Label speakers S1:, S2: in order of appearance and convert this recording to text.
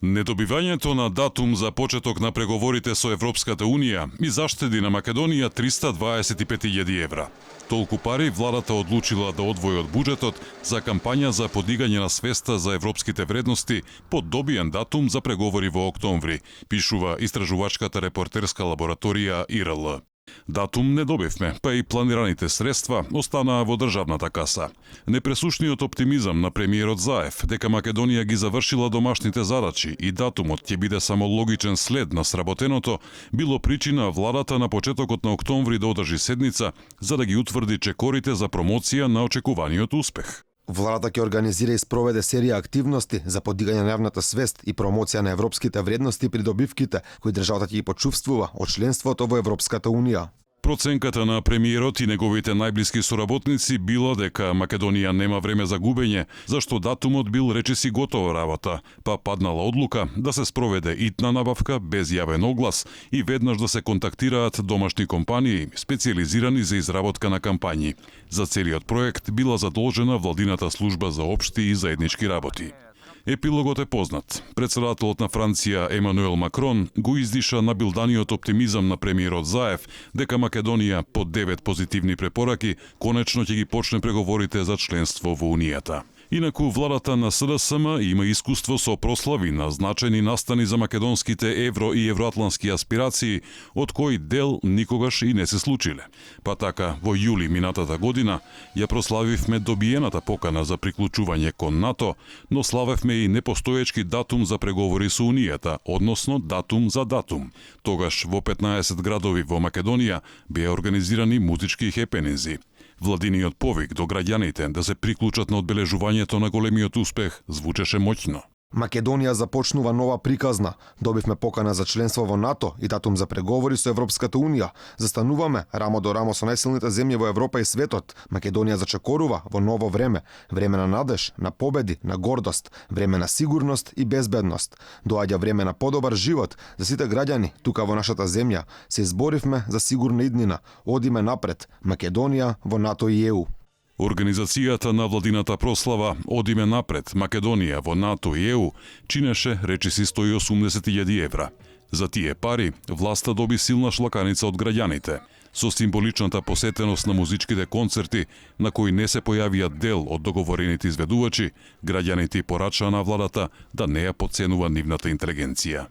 S1: Недобивањето на датум за почеток на преговорите со Европската Унија и заштеди на Македонија 325.000 евра. Толку пари владата одлучила да одвои од буџетот за кампања за подигање на свеста за европските вредности под добиен датум за преговори во октомври, пишува истражувачката репортерска лабораторија ИРЛ. Датум не добивме, па и планираните средства останаа во државната каса. Непресушниот оптимизам на премиерот Заев дека Македонија ги завршила домашните задачи и датумот ќе биде само логичен след на сработеното, било причина владата на почетокот на октомври да одржи седница за да ги утврди чекорите за промоција на очекуваниот успех.
S2: Владата ќе организира и спроведе серија активности за подигање на јавната свест и промоција на европските вредности и придобивките кои државата ќе ги почувствува од членството во Европската Унија.
S1: Проценката на премиерот и неговите најблиски соработници била дека Македонија нема време за губење, зашто датумот бил речиси готова работа, па паднала одлука да се спроведе итна набавка без јавен оглас и веднаш да се контактираат домашни компании специјализирани за изработка на кампањи. За целиот проект била задолжена владината служба за општи и заеднички работи. Епилогот е познат. Председателот на Франција Емануел Макрон го издиша набилданиот оптимизам на премиерот Заев дека Македонија по 9 позитивни препораки конечно ќе ги почне преговорите за членство во Унијата. Инаку владата на СДСМ има искуство со прослави на значајни настани за македонските евро и евроатлански аспирации, од кои дел никогаш и не се случиле. Па така, во јули минатата година ја прославивме добиената покана за приклучување кон НАТО, но славевме и непостоечки датум за преговори со Унијата, односно датум за датум. Тогаш во 15 градови во Македонија беа организирани музички хепенинзи. Владиниот повик до граѓаните да се приклучат на одбележувањето на големиот успех звучеше моќно.
S2: Македонија започнува нова приказна. Добивме покана за членство во НАТО и датум за преговори со Европската Унија. Застануваме рамо до рамо со најсилните земји во Европа и светот. Македонија зачекорува во ново време. Време на надеж, на победи, на гордост, време на сигурност и безбедност. Доаѓа време на подобар живот за сите граѓани тука во нашата земја. Се изборивме за сигурна иднина. Одиме напред. Македонија во НАТО и ЕУ.
S1: Организацијата на владината прослава "Одиме напред, Македонија во НАТО и ЕУ" чинеше речиси 180.000 евра. За тие пари, власта доби силна шлаканица од граѓаните. Со символичната посетеност на музичките концерти, на кои не се појавија дел од договорените изведувачи, граѓаните порачаа на владата да не ја потценува нивната интелигенција.